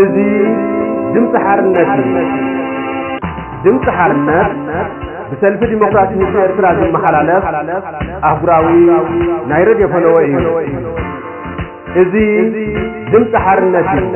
እዚ ድምፂ ሓርነት እዩ። ድምፂ ሓርነት ብሰልፊ ዲሞክራሲ ህዝቢ ኤርትራ ዝመሓላለፍ ኣህጉራዊ ናይ ሬድዮ ፈነወ እዩ። እዚ ድምፂ ሓርነት እዩ።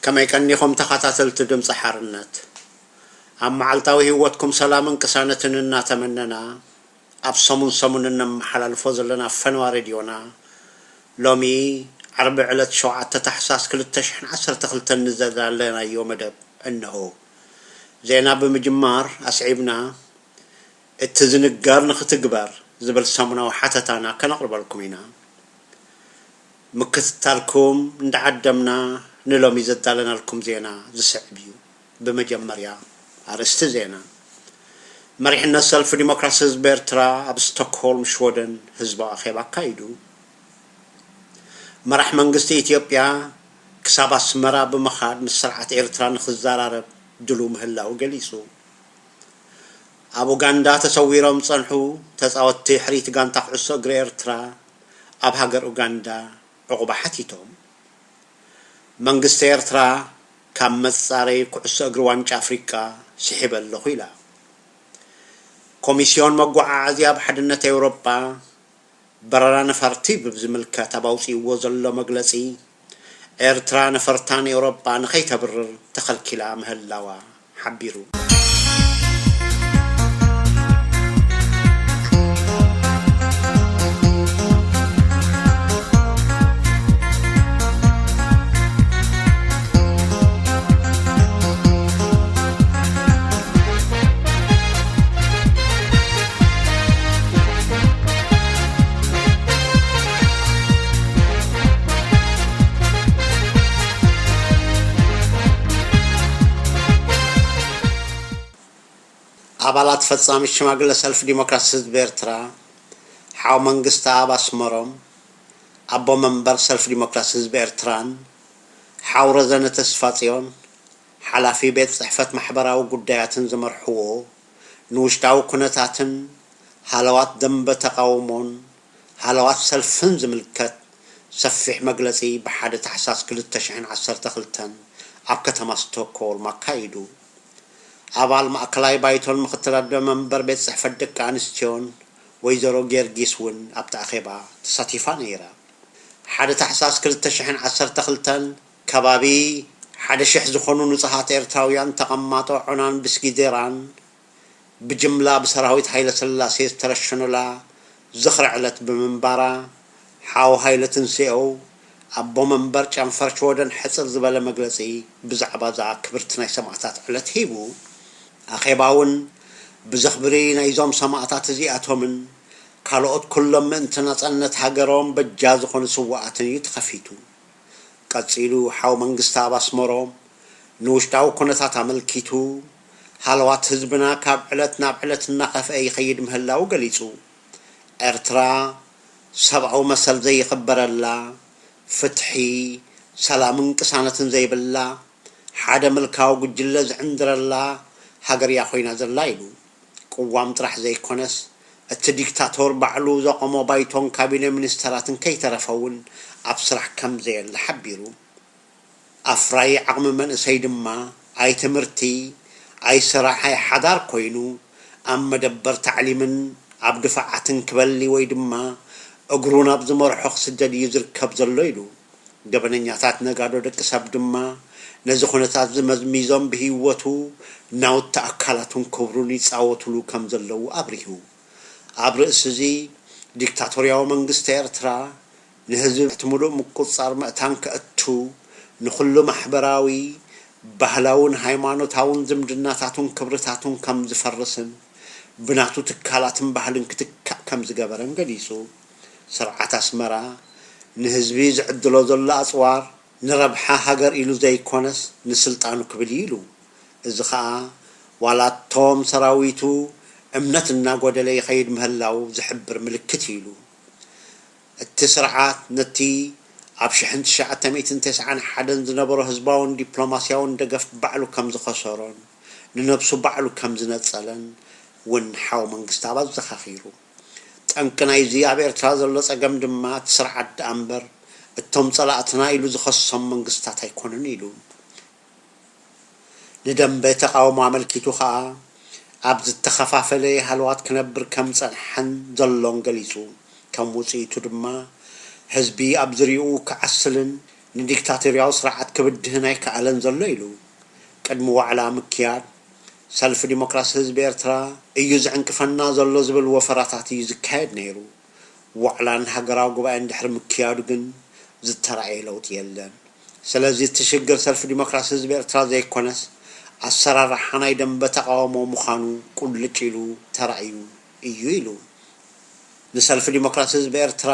ከመይ ቀኒኹም ተኸታተልቲ ድምፂ ሓርነት? ኣብ መዓልታዊ ህይወትኩም ሰላምን ቅሳነትን እናተመነና፣ ኣብ ሰሙን ሰሙን እነመሓላልፎ ዘለና ፈነዋ ሬድዮና፣ ሎሚ ዓርቢ ዕለት ሸውዓተ ታሕሳስ ክልተ ሽሕን ዓሰርተ ክልተን ንዘዳለናዮ መደብ እንሆ። ዜና ብምጅማር ኣስዒብና፣ እቲ ዝንገር ንኽትግበር ዝብል ሰሙናዊ ሓተታና ከነቕርበልኩም ኢና። ምክትታልኩም እንዳዓደምና፣ ንሎሚ ዘዳለናልኩም ዜና ዝስዕብ እዩ። ብመጀመርያ ኣርእስቲ ዜና። መሪሕነት ሰልፊ ዲሞክራሲ ህዝቢ ኤርትራ ኣብ ስቶክሆልም ሽወደን ህዝባዊ ኣኼባ ኣካይዱ። መራሕ መንግስቲ ኢትዮጵያ ክሳብ ኣስመራ ብምኻድ ምስ ስርዓት ኤርትራ ንኽዘራረብ ድሉው ምህላዉ ገሊጹ። ኣብ ኡጋንዳ ተሰዊሮም ዝጸንሑ ተጻወትቲ ሕርይቲ ጋንታ ኩዕሶ እግሪ ኤርትራ ኣብ ሃገር ኡጋንዳ ዕቑባ ሓቲቶም። መንግስቲ ኤርትራ ካብ መጻረዪ ኩዕሶ እግሪ ዋንጫ ኣፍሪቃ ስሒበ ኣለኹ ኢላ። ኮሚስዮን መጓዓዓዝያ ኣብ ሓድነት ኤውሮጳ በረራ ነፈርቲ ብዝምልከት ኣብ ኣውጺእዎ ዘሎ መግለጺ፣ ኤርትራ ነፈርታ ንኤውሮጳ ንኸይተብርር ተኸልኪላ ምህላዋ ሓቢሩ። ኣባላት ፈጻሚት ሽማግለ ሰልፊ ዲሞክራሲ ህዝቢ ኤርትራ፣ ሓው መንግስተኣብ ኣስመሮም፣ ኣቦ መንበር ሰልፊ ዲሞክራሲ ህዝቢ ኤርትራን፣ ሓው ረዘነ ተስፋጽዮን፣ ሓላፊ ቤት ጽሕፈት ማሕበራዊ ጉዳያትን ዝመርሕዎ፣ ንውሽጣዊ ኩነታትን ሃለዋት ደንበ ተቓውሞን ሃለዋት ሰልፍን ዝምልከት ሰፊሕ መግለጺ ብሓደ ታሕሳስ ክልተ ሽሕን ዓሰርተ ክልተን ኣብ ከተማ ስቶክሆልም ኣካይዱ። ኣባል ማእከላይ ባይቶን ምክትል ኣደ መንበር ቤት ጽሕፈት ደቂ ኣንስትዮን ወይዘሮ ጌርጊስ እውን ኣብቲ ኣኼባ ተሳቲፋ ነይራ። ሓደ ታሕሳስ ክልተ ሽሕን ዓሰርተ ክልተን ከባቢ ሓደ ሽሕ ዝኾኑ ንጹሃት ኤርትራውያን ተቐማጦ ዑናን ብስጊዴራን ብጅምላ ብሰራዊት ሃይለ ስላሴ ዝተረሸኑላ ዝኽሪ ዕለት ብምንባራ፣ ሓው ሃይለ ትንሴኦ ኣቦ መንበር ጨንፈር ሽወደን ሕጽር ዝበለ መግለጺ ብዛዕባ እዛ ክብርቲ ናይ ሰማእታት ዕለት ሂቡ። ኣኼባ እውን ብዘኽብሪ ናይዞም ሰማእታት እዚኣቶምን ካልኦት ኩሎም ምእንቲ ናጻነት ሃገሮም በጃ ዝኾኑ ስዉኣትን እዩ ተኸፊቱ። ቀጺሉ ሓው መንግስተኣብ ኣስመሮም ንውሽጣዊ ኩነታት ኣመልኪቱ፣ ሃለዋት ህዝብና ካብ ዕለት ናብ ዕለት እናኸፍአ ይኸይድ ምህላዉ ገሊጹ። ኤርትራ ሰብኣዊ መሰል ዘይኽበረላ፣ ፍትሒ፣ ሰላምን ቅሳነትን ዘይብላ፣ ሓደ ምልካዊ ጉጅለ ዝዕንድረላ ሃገር እያ ኮይና ዘላ ኢሉ። ቅዋም ጥራሕ ዘይኮነስ፣ እቲ ዲክታቶር ባዕሉ ዘቖሞ ባይቶን ካቢነ ሚኒስተራትን ከይተረፈ እውን ኣብ ስራሕ ከም ዘየለ ሓቢሩ። ኣፍራዪ ዓቕሚ መንእሰይ ድማ ኣይ ትምህርቲ፣ ኣይ ስራሕ፣ ኣይ ሓዳር ኮይኑ፣ ኣብ መደበር ታዕሊምን ኣብ ድፋዓትን ክበሊ ወይ ድማ እግሩ ናብ ዝመርሖ ክስደድ እዩ ዝርከብ ዘሎ ኢሉ። ገበነኛታት ነጋዶ ደቂ ሰብ ድማ ነዚ ኩነታት እዚ መዝሚዞም ብህይወቱ ናውቲ ኣካላቱን ክብሩን ይጻወቱሉ ከም ዘለዉ ኣብሪሁ። ኣብ ርእሲ እዚ ዲክታቶርያዊ መንግስቲ ኤርትራ ንህዝቢ ትሕቲ ምሉእ ምቁጽጻር ምእታን ከእቱ፣ ንኹሉ ማሕበራዊ፣ ባህላውን ሃይማኖታውን ዝምድናታቱን ክብርታቱን ከም ዝፈርስን ብናቱ ትካላትን ባህልን ክትካእ ከም ዝገበረን ገሊጹ። ስርዓት ኣስመራ ንህዝቢ ዝዕድሎ ዘሎ ኣጽዋር ንረብሓ ሃገር ኢሉ ዘይኮነስ ንስልጣኑ ክብል እዩ ኢሉ። እዚ ኸኣ ዋላ እቶም ሰራዊቱ እምነት እናጎደለ ይኸይድ ምህላው ዝሕብር ምልክት እዩ ኢሉ። እቲ ስርዓት ነቲ ኣብ ሽሕን ትሽዓተ ሚእትን ተስዓን ሓደን ዝነበሮ ህዝባውን ዲፕሎማስያውን ደገፍ ባዕሉ ከም ዝኸሰሮን ንነብሱ ባዕሉ ከም ዝነጸለን እውን ሓው መንግስታብ ኣዘኻኺሩ። ጠንቂ ናይዚ ኣብ ኤርትራ ዘሎ ጸገም ድማ እቲ ስርዓት ደኣ እምበር እቶም ጸላእትና ኢሉ ዝኸሶም መንግስታት ኣይኮኑን ኢሉ። ንደንበ ተቓውሞ ኣመልኪቱ ኸኣ ኣብ ዝተኸፋፈለ ሃለዋት ክነብር ከም ጸንሐን ዘሎን ገሊጹ። ከም ውጽኢቱ ድማ ህዝቢ ኣብ ዝርይኡ ክዓስልን ንዲክታቶርያዊ ስርዓት ክብድህን ኣይከኣለን ዘሎ ኢሉ። ቅድሚ ዋዕላ ምክያድ ሰልፊ ዲሞክራሲ ህዝቢ ኤርትራ እዩ ዝዕንቅፈና ዘሎ ዝብል ወፈራታት እዩ ዝካየድ ነይሩ። ዋዕላን ሃገራዊ ጉባኤን ድሕሪ ምክያዱ ግን ዝተራእየ ለውጢ የለን። ስለዚ እቲ ሽግር ሰልፊ ዲሞክራሲ ህዝቢ ኤርትራ ዘይኮነስ ኣሰራርሓ ናይ ደንበ ተቓውሞ ምዃኑ ቁልጭ ኢሉ ተራእዩ እዩ ኢሉ። ንሰልፊ ዲሞክራሲ ህዝቢ ኤርትራ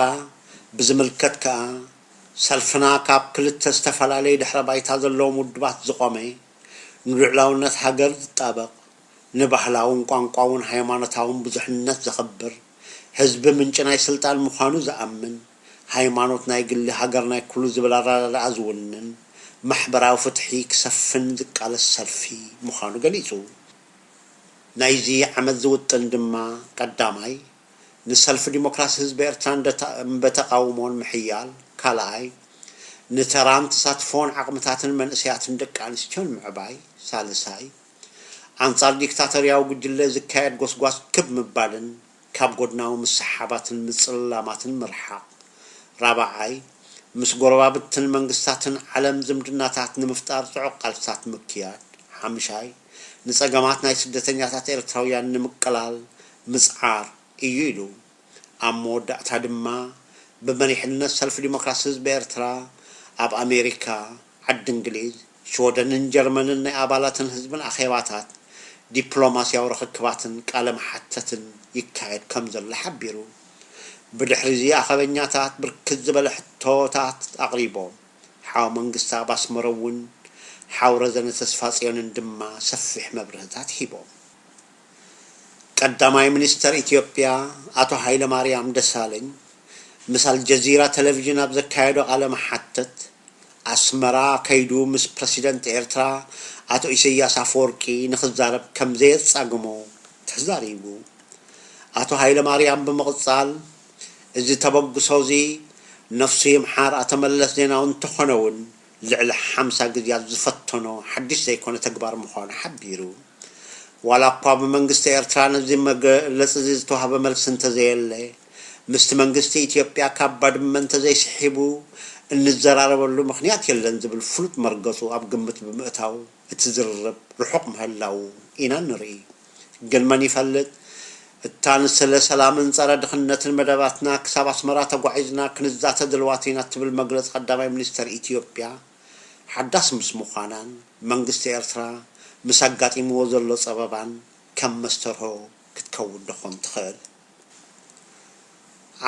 ብዝምልከት ከኣ ሰልፍና ካብ ክልተ ዝተፈላለዩ ድሕረ ባይታ ዘለዎም ውድባት ዝቖመ ንልዑላውነት ሃገር ዝጣበቕ ንባህላውን ቋንቋውን ሃይማኖታውን ብዙሕነት ዘኽብር፣ ህዝቢ ምንጪ ናይ ስልጣን ምዃኑ ዝኣምን፣ ሃይማኖት ናይ ግሊ ሃገር ናይ ኩሉ ዝብል ኣረዳድኣ ዝውንን፣ ማሕበራዊ ፍትሒ ክሰፍን ዝቃለስ ሰልፊ ምዃኑ ገሊጹ። ናይዚ ዓመት ዝውጥን ድማ ቀዳማይ ንሰልፊ ዲሞክራሲ ህዝቢ ኤርትራ እንደ ተቓውሞን ምሕያል፣ ካልኣይ ንተራን ተሳትፎን ዓቕምታትን መንእሰያትን ደቂ ኣንስትዮን ምዕባይ፣ ሳልሳይ ኣንጻር ዲክታቶርያዊ ጉጅለ ዝካየድ ጎስጓስ ክብ ምባልን ካብ ጎድናዊ ምስሓባትን ምጽልላማትን ምርሓቕ፣ ራብዓይ ምስ ጎረባብትን መንግስታትን ዓለም ዝምድናታት ንምፍጣር ጽዑቕ ቃልስታት ምክያድ፣ ሓምሻይ ንጸገማት ናይ ስደተኛታት ኤርትራውያን ንምቅላል ምጽዓር እዩ ኢሉ። ኣብ መወዳእታ ድማ ብመሪሕነት ሰልፊ ዲሞክራሲ ህዝቢ ኤርትራ ኣብ ኣሜሪካ፣ ዓዲ እንግሊዝ፣ ሽወደንን ጀርመንን ናይ ኣባላትን ህዝብን ኣኼባታት፣ ዲፕሎማስያዊ ርኽክባትን ቃለ መሓተትን ይካየድ ከም ዘሎ ሓቢሩ። ብድሕሪዚ ኣኸበኛታት ብርክት ዝበለ ሕቶታት ኣቕሪቦም። ሓው መንግስቲ ኣብ ኣስመረ እውን ሓው ረዘነ ተስፋጽዮንን ድማ ሰፊሕ መብርህታት ሂቦም። ቀዳማይ ሚኒስተር ኢትዮጵያ ኣቶ ሃይለማርያም ደሳለኝ ምስ ኣልጀዚራ ቴሌቪዥን ኣብ ዘካየዶ ቃለ መሓተት፣ ኣስመራ ከይዱ ምስ ፕረሲደንት ኤርትራ ኣቶ ኢሰያስ ኣፈወርቂ ንኽዛረብ ከም ዘየጻግሞ ተዛሪቡ። ኣቶ ሃይለማርያም ብምቕጻል፣ እዚ ተበግሶ እዚ ነፍሱ ይምሓር ኣቶ መለስ ዜናዊ እንተኾነ እውን ልዕሊ ሓምሳ ግዜያት ዝፈተኖ ሓድሽ ዘይኮነ ተግባር ምዃኑ ሓቢሩ። ዋላ እኳ ብመንግስቲ ኤርትራ ነዚ መግለጺ እዚ ዝተዋህበ መልሲ እንተዘየለ፣ ምስቲ መንግስቲ ኢትዮጵያ ካብ ባድመ እንተዘይስሒቡ እንዘራረበሉ ምኽንያት የለን ዝብል ፍሉጥ መርገጹ ኣብ ግምት ብምእታው፣ እቲ ዝርርብ ርሑቕ ምህላዉ ኢና ንርኢ። ግን መን ይፈልጥ፣ እታ ንስለ ሰላምን ጸረ ድኽነትን መደባትና ክሳብ ኣስመራ ተጓዒዝና ክንዛተ ድልዋት ኢና ትብል መግለጺ ቀዳማይ ሚኒስተር ኢትዮጵያ ሓዳስ ምስ ምዃናን፣ መንግስቲ ኤርትራ ምስ ኣጋጢምዎ ዘሎ ጸበባን ከም መስተርሆ ክትከውን ዶ ኾን ትኽእል?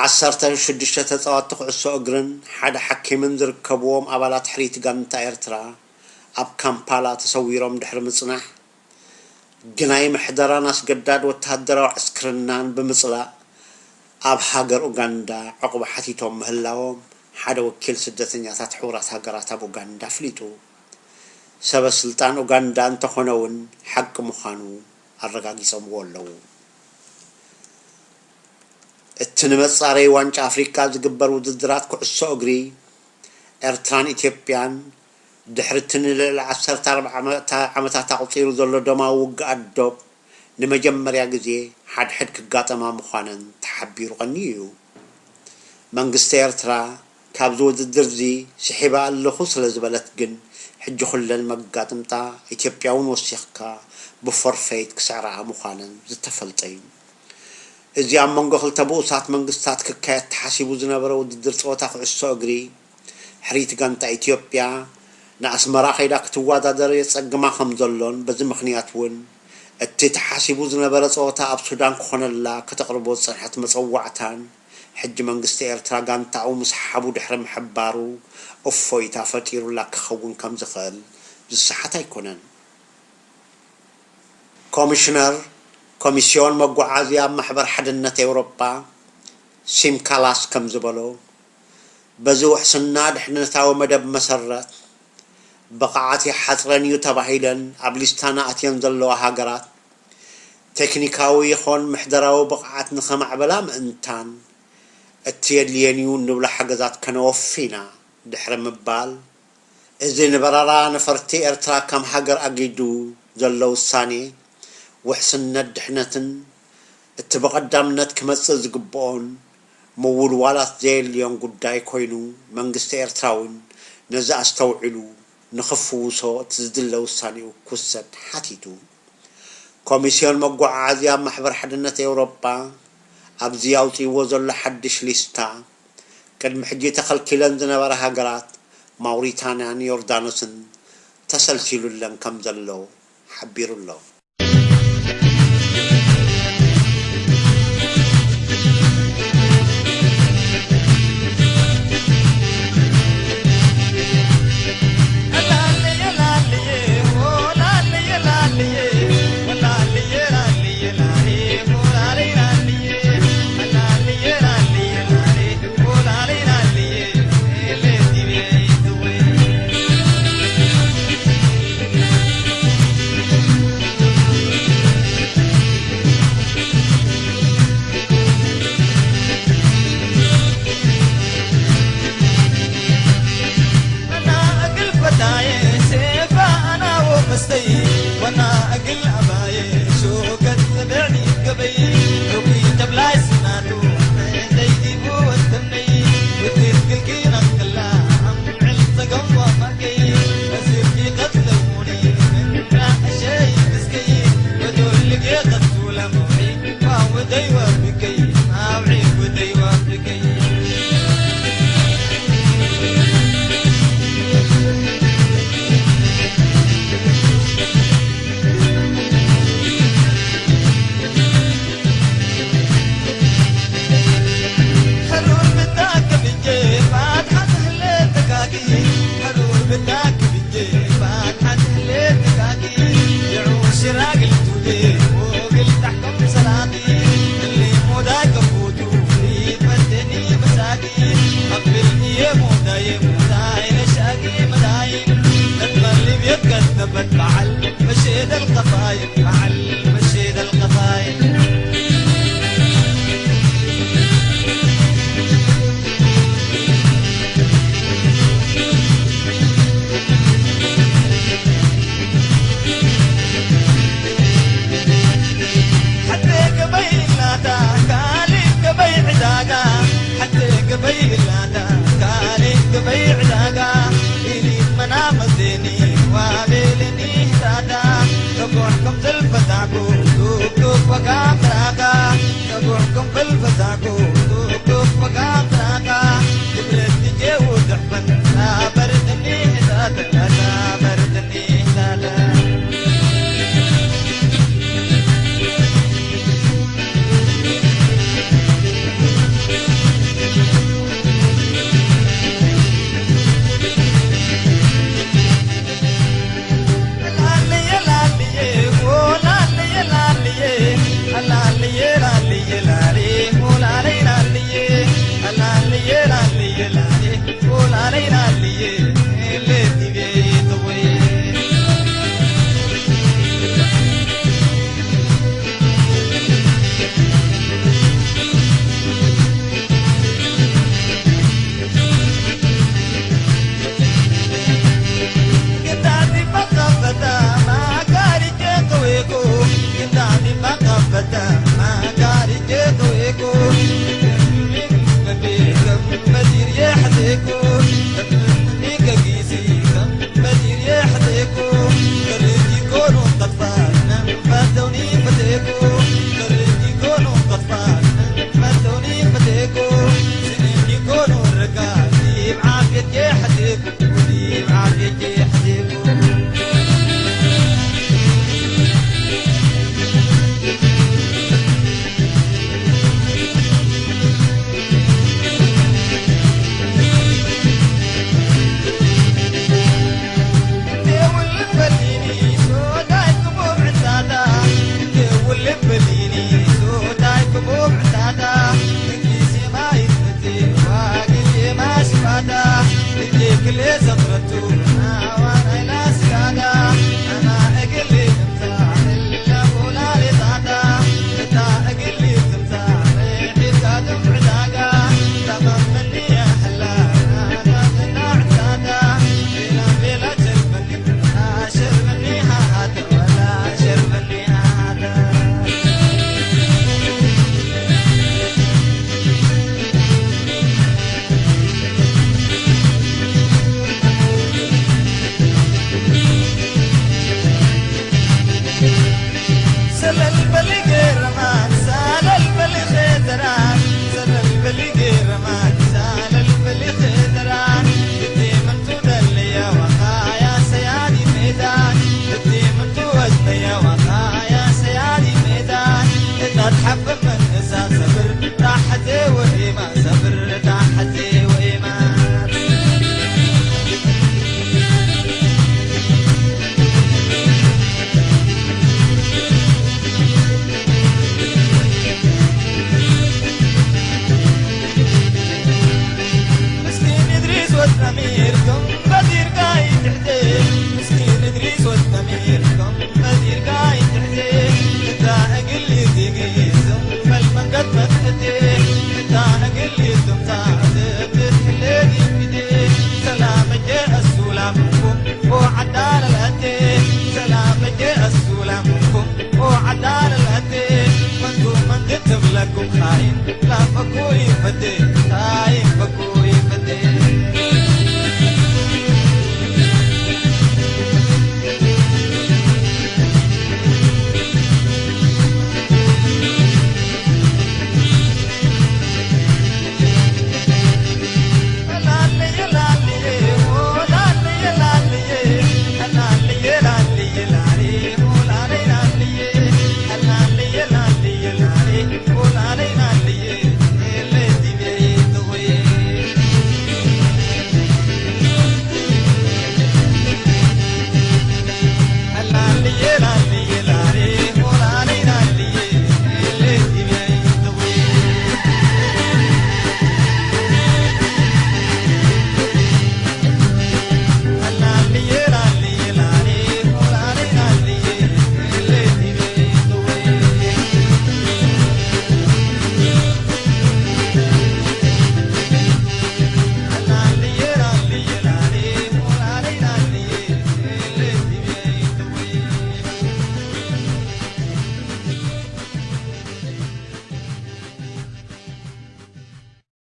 ዓሰርተ ሽዱሽተ ተጻወትቲ ኩዕሶ እግርን ሓደ ሓኪምን ዝርከብዎም ኣባላት ሕርይቲ ጋንታ ኤርትራ ኣብ ካምፓላ ተሰዊሮም ድሕሪ ምጽናሕ፣ ግናይ ምሕደራን ኣስገዳድ ወተሃደራዊ ዕስክርናን ብምጽላእ ኣብ ሃገር ኡጋንዳ ዕቑባ ሓቲቶም ምህላዎም ሓደ ወኪል ስደተኛታት ሕቡራት ሃገራት ኣብ ኡጋንዳ ኣፍሊጡ። ሰበ ስልጣን ኡጋንዳ እንተኾነ እውን ሓቂ ምዃኑ ኣረጋጊጾምዎ ኣለዉ። እቲ ንመጻረዪ ዋንጫ ኣፍሪቃ ዝግበር ውድድራት ኩዕሶ እግሪ ኤርትራን ኢትዮጵያን ድሕሪ እቲ ንልዕሊ ዓሰርተ ኣርባዕተ ዓመታ-፣ ዓመታት ኣቑጺሩ ዘሎ ደማዊ ውግኣት ዶብ ንመጀመርያ ግዜ ሓድሕድ ክጋጠማ ምዃነን ተሓቢሩ ቀንዩ እዩ። መንግስቲ ኤርትራ ካብዚ ውድድር እዚ ስሒበ ኣለኹ ስለ ዝበለት ግን፣ ሕጂ ኩለን መጋጥምታ ኢትዮጵያ እውን ወሲኽካ ብፎርፌይት ክስዕራኣ ምዃነን ዝተፈልጠ እዩ። እዚ ኣብ መንጎ ክልተ ብኡሳት መንግስታት ክካየድ ተሓሲቡ ዝነበረ ውድድር ጸወታ ኩዕሶ እግሪ፣ ሕርይቲ ጋንታ ኢትዮጵያ ንኣስመራ ከይዳ ክትወዳደር የጸግማ ከም ዘሎን፣ በዚ ምኽንያት እውን እቲ ተሓሲቡ ዝነበረ ጸወታ ኣብ ሱዳን ክኾነላ ከተቕርቦ ዝጸንሐት መጸዋዕታን፣ ሕጂ መንግስቲ ኤርትራ ጋንታኡ ምስሓቡ ድሕሪ ምሕባሩ፣ እፎይታ ፈጢሩላ ክኸውን ከም ዝኽእል ዝሰሓት ኣይኮነን። ኮሚሽነር ኮሚስዮን መጓዓዝያ ኣብ ማሕበር ሓድነት ኤውሮጳ ሲም ካላስ ከም ዝበሎ፣ በዚ ውሕስና ድሕነታዊ መደብ መሰረት፣ ብቕዓት ይሓጽረን እዩ ተባሂለን ኣብ ሊስታና ኣትየን ዘለዋ ሃገራት፣ ቴክኒካዊ ይኹን ምሕደራዊ ብቕዓት ንኸማዕበላ ምእንታን፣ እቲ የድልየን እዩ እንብሎ ሓገዛት ከነወፊ ኢና ድሕሪ ምባል፣ እዚ ንበረራ ነፈርቲ ኤርትራ ከም ሃገር ኣጊዱ ዘሎ ውሳኔ፣ ውሕስነት ድሕነትን እቲ ብቐዳምነት ክመጽእ ዝግብኦን ምውልዋላት ዘየድልዮን ጉዳይ ኮይኑ፣ መንግስቲ ኤርትራ እውን ነዚ ኣስተውዒሉ ንኽፍውሶ እቲ ዝድለ ውሳኔኡ ክውሰድ ሓቲቱ። ኮሚስዮን መጓዓዓዝያ ማሕበር ሓድነት ኤውሮጳ ኣብዚ ኣውጺእዎ ዘሎ ሓድሽ ሊስታ፣ ቅድሚ ሕጂ ተኸልኪለን ዝነበራ ሃገራት ማውሪታንያን ዮርዳኖስን ተሰልሲሉለን ከም ዘሎ ሓቢሩ ኣሎ።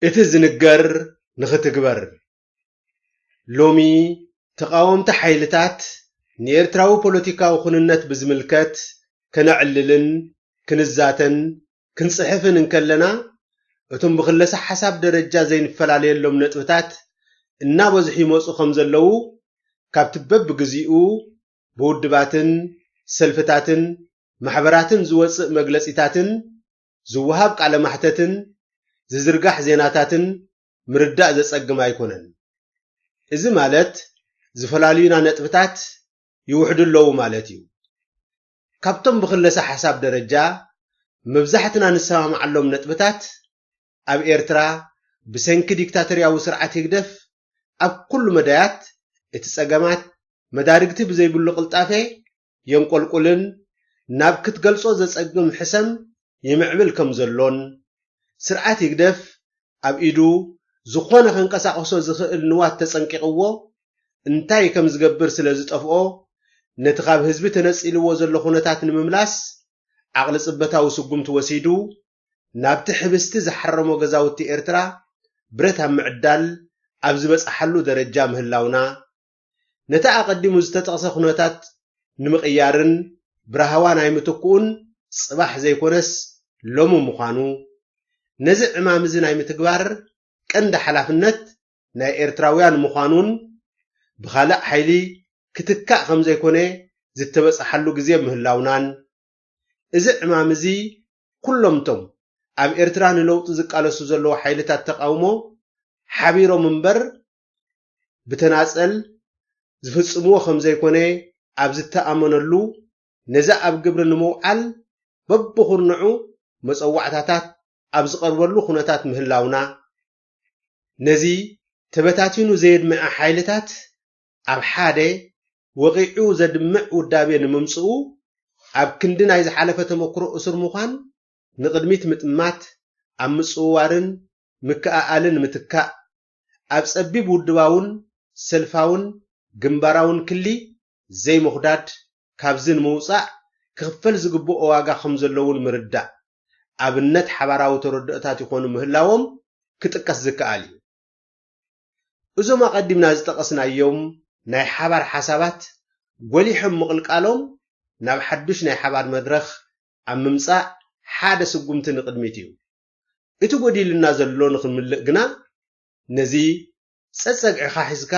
እቲ ዝንገር ንኽትግበር። ሎሚ ተቓወምቲ ሓይልታት ንኤርትራዊ ፖለቲካዊ ኩንነት ብዝምልከት ከነዕልልን ክንዛተን ክንጽሕፍን እንከለና፣ እቶም ብክለሰ ሓሳብ ደረጃ ዘይንፈላለየሎም ነጥብታት እናበዝሑ ይመጹ ከም ዘለዉ፣ ካብቲ በብግዜኡ ብውድባትን ሰልፍታትን ማሕበራትን ዝወጽእ መግለጺታትን ዝወሃብ ቃለ ማሕተትን ዝዝርጋሕ ዜናታትን ምርዳእ ዘጸግም ኣይኮነን። እዚ ማለት ዝፈላልዩና ነጥብታት ይውሕዱ ኣለዉ ማለት እዩ። ካብቶም ብክለሰ ሓሳብ ደረጃ መብዛሕትና ንሰማምዓሎም ነጥብታት፣ ኣብ ኤርትራ ብሰንኪ ዲክታቶርያዊ ስርዓት ህግደፍ ኣብ ኩሉ መዳያት እቲ ጸገማት መዳርግቲ ብዘይብሉ ቅልጣፈ የንቆልቁልን ናብ ክትገልጾ ዘጸግም ሕሰም ይምዕብል ከም ዘሎን፣ ስርዓት ህግደፍ ኣብ ኢዱ ዝኾነ ከንቀሳቕሶ ዝኽእል ንዋት ተጸንቂቕዎ እንታይ ከም ዝገብር ስለ ዝጠፍኦ፣ ነቲ ካብ ህዝቢ ተነጺልዎ ዘሎ ኩነታት ንምምላስ ዓቕሊ ጽበታዊ ስጉምቲ ወሲዱ፣ ናብቲ ሕብስቲ ዝሓረሞ ገዛውቲ ኤርትራ ብረት ኣብ ምዕዳል ኣብ ዝበጽሓሉ ደረጃ ምህላውና፣ ነቲ ኣቐዲሙ ዝተጠቕሰ ኩነታት ንምቕያርን ብራህዋ ናይ ምትክኡን ጽባሕ ዘይኮነስ ሎሚ ምዃኑ፣ ነዚ ዕማም እዚ ናይ ምትግባር ቀንዲ ሓላፍነት ናይ ኤርትራውያን ምዃኑን ብኻልእ ሓይሊ ክትካእ ከም ዘይኮነ ዝተበጽሓሉ ግዜ ምህላውናን፣ እዚ ዕማም እዚ ኩሎምቶም ኣብ ኤርትራ ንለውጢ ዝቃለሱ ዘለዉ ሓይልታት ተቓውሞ ሓቢሮም እምበር ብተናጸል ዝፍጽምዎ ከም ዘይኮነ ኣብ ዝተኣመነሉ፣ ነዚ ኣብ ግብሪ ንምውዓል በብኹርንዑ መጸዋዕታታት ኣብ ዝቐርበሉ ኩነታት ምህላውና፣ ነዚ ተበታቲኑ ዘየድምዐ ሓይልታት ኣብ ሓደ ወቒዑ ዘድምዕ ውዳቤ ንምምጽኡ፣ ኣብ ክንዲ ናይ ዝሓለፈ ተመክሮ እሱር ምዃን፣ ንቕድሚት ምጥማት፣ ኣብ ምጽውዋርን ምክእኣልን ምትካእ፣ ኣብ ጸቢብ ውድባውን ሰልፋውን ግንባራውን ክሊ ዘይምኹዳድ፣ ካብዚ ንምውጻእ ክኽፈል ዝግብኦ ዋጋ ከም ዘሎ እውን ምርዳእ፣ ኣብነት ሓባራዊ ተረድኦታት ይኾኑ ምህላዎም ክጥቀስ ዝከኣል እዩ። እዞም ኣቐዲምና ዝጠቐስናዮም ናይ ሓባር ሓሳባት ጎሊሖም ምቕልቃሎም ናብ ሓዱሽ ናይ ሓባር መድረኽ ኣብ ምምጻእ ሓደ ስጉምቲ ንቕድሚት እዩ። እቲ ጎዲሉና ዘሎ ንኽንምልእ ግና ነዚ ጸጸግዕኻ ሒዝካ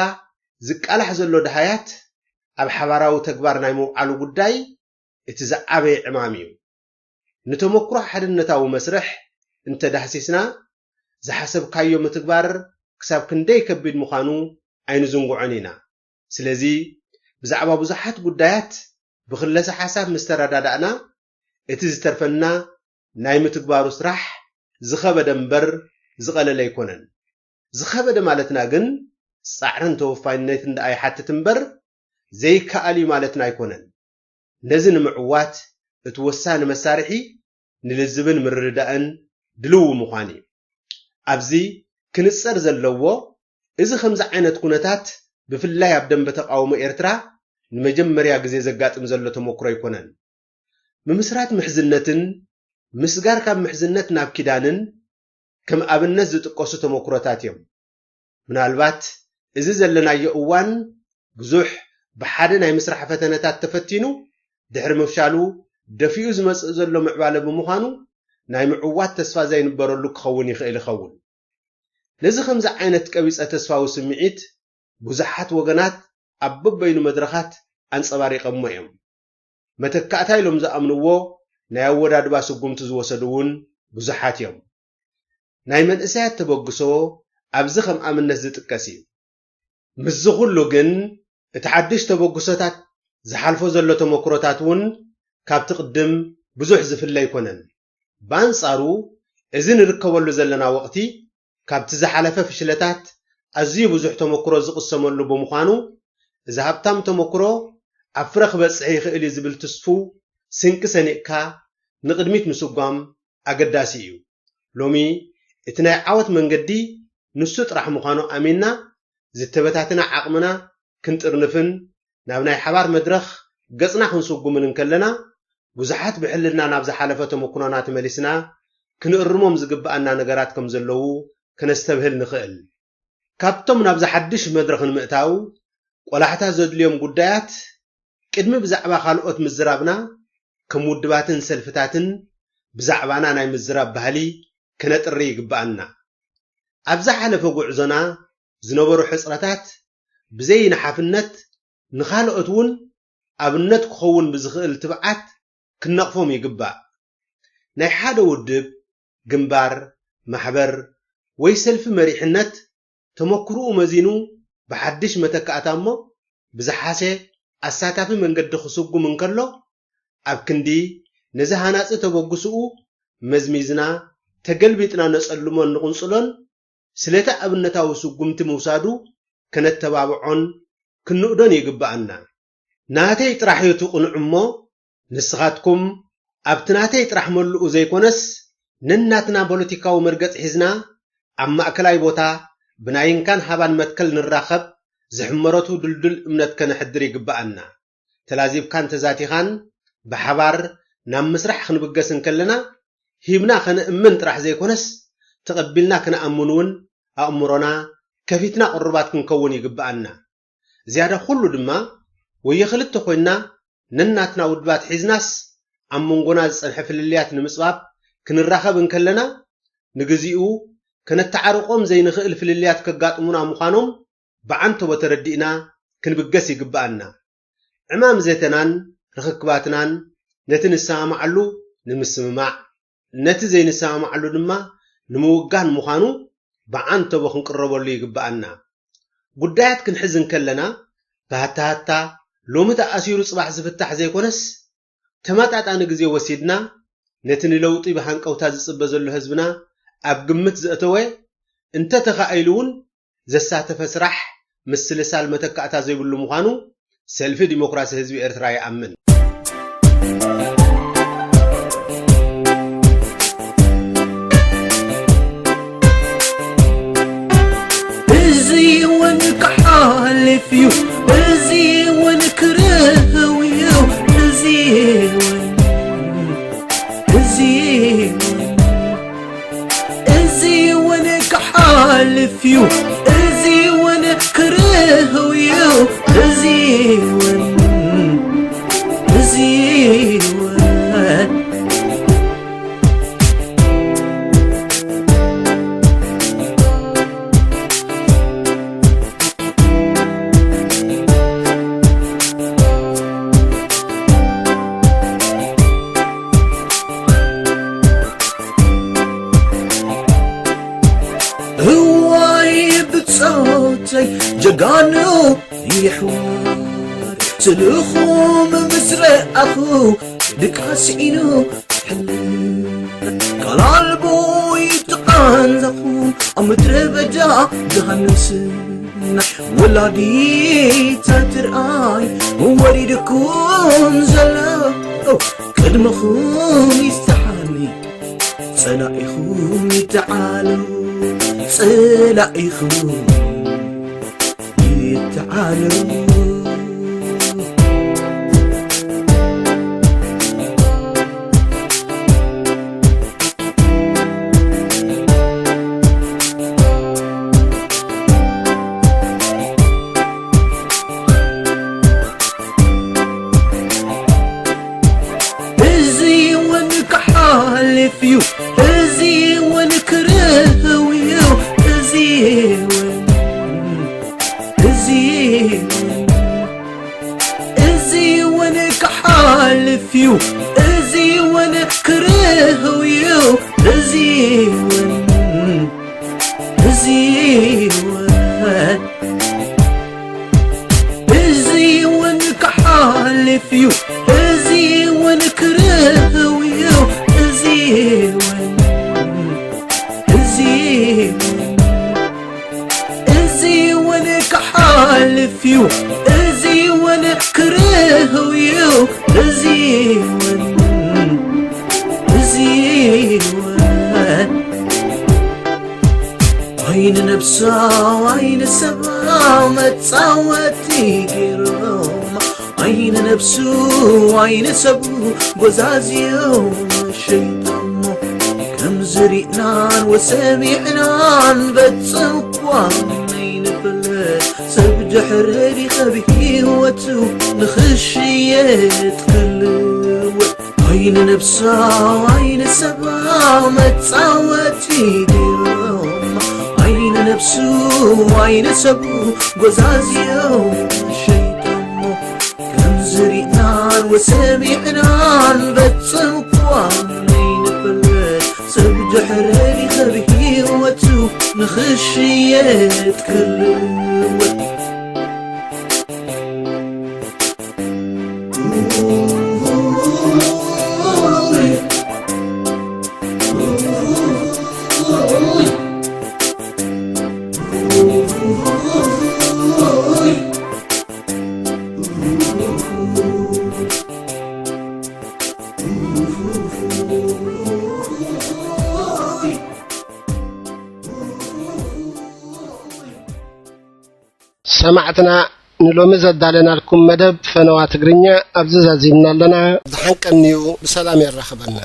ዝቃላሕ ዘሎ ደሃያት ኣብ ሓባራዊ ተግባር ናይ ምውዓሉ ጉዳይ እቲ ዝዓበየ ዕማም እዩ። ንተመክሮ ሓድነታዊ መስርሕ እንተ ዳህሲስና፣ ዝሓሰብካዮ ምትግባር ክሳብ ክንደይ ከቢድ ምዃኑ ኣይንዝንግዖን ኢና። ስለዚ፣ ብዛዕባ ብዙሓት ጉዳያት ብክለሰ ሓሳብ ምስ ተረዳዳእና፣ እቲ ዝተርፈና ናይ ምትግባሩ ስራሕ ዝኸበደ እምበር ዝቐለለ ኣይኮነን። ዝኸበደ ማለትና ግን ጻዕርን ተወፋይነትን ደኣ ይሓትት እምበር ዘይከኣል እዩ ማለትና ኣይኮነን። ነዚ ንምዕዋት እቲ ወሳኒ መሳርሒ ንልዝብን ምርድዳእን ድልው ምዃን እዩ። ኣብዚ ክንጸር ዘለዎ፣ እዚ ከምዚ ዓይነት ኩነታት ብፍላይ ኣብ ደንበ ተቓውሞ ኤርትራ ንመጀመርያ ግዜ ዘጋጥም ዘሎ ተመክሮ ኣይኮነን። ምምስራት ምሕዝነትን ምስጋር ካብ ምሕዝነት ናብ ኪዳንን ከም ኣብነት ዝጥቀሱ ተመክሮታት እዮም። ምናልባት እዚ ዘለናዮ እዋን ብዙሕ ብሓደ ናይ ምስራሕ ፈተነታት ተፈቲኑ ድሕሪ ምፍሻሉ ደፊኡ ዝመጽእ ዘሎ ምዕባለ ብምዃኑ ናይ ምዕዋት ተስፋ ዘይንበረሉ ክኸውን ይኽእል ይኸውን። ነዚ ከምዚ ዓይነት ቀቢጸ ተስፋዊ ስምዒት ብዙሓት ወገናት ኣብ በበይኑ መድረኻት ኣንጸባሪቐሞ እዮም። መተካእታ ኢሎም ዝኣምንዎ ናይ ኣወዳድባ ስጉምቲ ዝወሰዱ እውን ብዙሓት እዮም። ናይ መንእሰያት ተበግሶ ኣብዚ ከም ኣብነት ዝጥቀስ እዩ። ምስዚ ኩሉ ግን እቲ ሓድሽ ተበግሶታት ዝሓልፎ ዘሎ ተመክሮታት እውን ካብቲ ቅድም ብዙሕ ዝፍለ ኣይኮነን። ብኣንጻሩ እዚ ንርከበሉ ዘለና ወቕቲ ካብቲ ዝሓለፈ ፍሽለታት ኣዝዩ ብዙሕ ተመክሮ ዝቕሰመሉ ብምዃኑ፣ እዚ ሃብታም ተመክሮ ኣብ ፍረ ክበጽሕ ይኽእል እዩ ዝብል ትስፉው ስንቂ ሰኒቕካ ንቕድሚት ምስጓም ኣገዳሲ እዩ። ሎሚ እቲ ናይ ዓወት መንገዲ ንሱ ጥራሕ ምዃኑ ኣሚንና ዝተበታተነ ዓቕምና ክንጥርንፍን ናብ ናይ ሓባር መድረኽ ገጽና ክንስጉምን እንከለና፣ ብዙሓት ብሕልና ናብ ዝሓለፈ ተመክሮና ተመሊስና ክንእርሞም ዝግብኣና ነገራት ከም ዘለዉ ከነስተብህል ንኽእል። ካብቶም ናብዚ ሓድሽ መድረኽ ንምእታው ቆላሕታ ዘድልዮም ጉዳያት፣ ቅድሚ ብዛዕባ ካልኦት ምዝራብና፣ ከም ውድባትን ሰልፍታትን ብዛዕባና ናይ ምዝራብ ባህሊ ከነጥሪ ይግብኣና። ኣብ ዝሓለፈ ጉዕዞና ዝነበሩ ሕጽረታት ብዘይ ንሓፍነት ንኻልኦት እውን ኣብነት ክኸውን ብዝኽእል ትብዓት ክንነቕፎም ይግባእ። ናይ ሓደ ውድብ፣ ግንባር፣ ማሕበር ወይ ሰልፊ መሪሕነት ተመክርኡ መዚኑ ብሓድሽ መተካእታ እሞ ብዝሓሸ ኣሳታፊ መንገዲ ክስጉም እንከሎ፣ ኣብ ክንዲ ነዚ ሃናጺ ተበግስኡ መዝሚዝና ተገልቢጥና ነጸልሞን ንቕንጽሎን ስለቲ ኣብነታዊ ስጉምቲ ምውሳዱ ከነተባብዖን ክንእዶን ይግብኣና። ናተይ ጥራሕ እዩ እቲ ቅኑዕ እሞ፣ ንስኻትኩም ኣብቲ ናተይ ጥራሕ መሉኡ ዘይኮነስ፣ ነናትና ፖለቲካዊ መርገጽ ሒዝና ኣብ ማእከላይ ቦታ ብናይ እንካን ሃባን መትከል ንራኸብ፣ ዝሕመረቱ ድልዱል እምነት ከነሕድር ይግብኣና። ተላዚብካን ተዛቲኻን ብሓባር ናብ ምስራሕ ክንብገስ እንከለና፣ ሂብና ከነእምን ጥራሕ ዘይኮነስ፣ ተቐቢልና ክንኣምን እውን ኣእምሮና ከፊትና ቅሩባት ክንከውን ይግብኣና። ዝያዳ ኩሉ ድማ፣ ወየ ክልተ ኮይንና ነናትና ውድባት ሒዝናስ፣ ኣብ መንጎና ዝጸንሐ ፍልልያት ንምጽባብ ክንራኸብ እንከለና፣ ንግዚኡ ከነተዓርቖም ዘይንኽእል ፍልልያት ከጋጥሙና ምዃኖም ብዓንተቦ ተረዲእና ክንብገስ ይግብኣና። ዕማም ዘተናን ርኽክባትናን ነቲ ንሰማማዓሉ ንምስምማዕ፣ ነቲ ዘይንሰማማዓሉ ድማ ንምውጋን ምዃኑ ብዓንተቦ ክንቅረበሉ ይግብኣና። ጉዳያት ክንሕዝ እንከለና፣ ብሃታሃታ ሎሚ ተኣሲሩ ጽባሕ ዝፍታሕ ዘይኮነስ፣ ተመጣጣኒ ግዜ ወሲድና፣ ነቲ ንለውጢ ብሃንቀውታ ዝጽበ ዘሎ ህዝብና ኣብ ግምት ዘእተወ፣ እንተተኻኢሉ እውን ዘሳተፈ ስራሕ ምስልሳል መተካእታ ዘይብሉ ምዃኑ ሰልፊ ዲሞክራሲ ህዝቢ ኤርትራ ይኣምን። እዚ እውን ክሓልፍ እዩ፣ እዚ እውን ክርህው እዩ፣ እዚ እውን፣ እዚ እውን፣ እዚ እውን ክሓልፍ እዩ፣ እዚ እውን ክርህው እዩ፣ እዚ እውን፣ እዚ እውን። እዋይ ብጾተይ ጀጋኑ ይሕዋር ስልኹም ምስ ረኣኹ ድቃስ ስዒኑ ሕልል ካላልቦ ይትቓንዘኹ ኣብ ምድረ በዳ ገሃነም ስናይ ወላዲት ትርኣይ ወሪድኩም ዘሎ ቅድመኹም ይስተሓኒ ጸላኢኹም ይተዓሉ ጸላኢኹም ይተዓሉ። እዚ እውን ክሓልፍ እዩ፣ እዚ እውን ክርህው እዩ፣ እዚ እውን፣ እዚ እውን፣ እዚ እውን ክሓልፍ እዩ፣ እዚ እውን ክርህው እዩ፣ እዚ እውን፣ እዚ እውን። እዚ እውን ክሓልፍ እዩ፣ እዚ እውን ክርህው እዩ፣ እዚ እውን፣ እዚ እውን፣ እዚ እውን ክሓልፍ እዩ፣ እዚ እውን ክርህው እዩ፣ እዚ እውን፣ እዚ እውን። ዓይኒ ነብሳ ዓይኒ ሰባ መጻወቲ ገይሮም ዓይኒ ነብሱ ዓይኒ ሰቡ ጎዛዝዮም ሸይጦሞ ከምዚ ሪእናን ወሰሚዕናን ፈጽምኳ ኣይንፈልጥ ሰብ ድሕሪ ሪኸብ ህይወቱ ንኽሽየጥ ክልወጥ ዓይኒ ነብሳ ዓይኒ ሰባ መጻወቲ ገይሮም ዓይኒ ነብሱ ዓይኒ ሰቡ ጎዛዝዮም ሸይጦሞ ከምዚ ሪእናን ወሰሚዕናን ፈጽምኳ ኣይንፈልጥ ሰብ ድሕሪ ሪኸብ ህይወቱ ንኽሽየጥ ክልወጥ ሰማዕትና፣ ንሎሚ ዘዳለናልኩም መደብ ፈነዋ ትግርኛ ኣብዚ ዛዚምና ኣለና። ደሓን ቀንዩ፣ ብሰላም የራኽበና።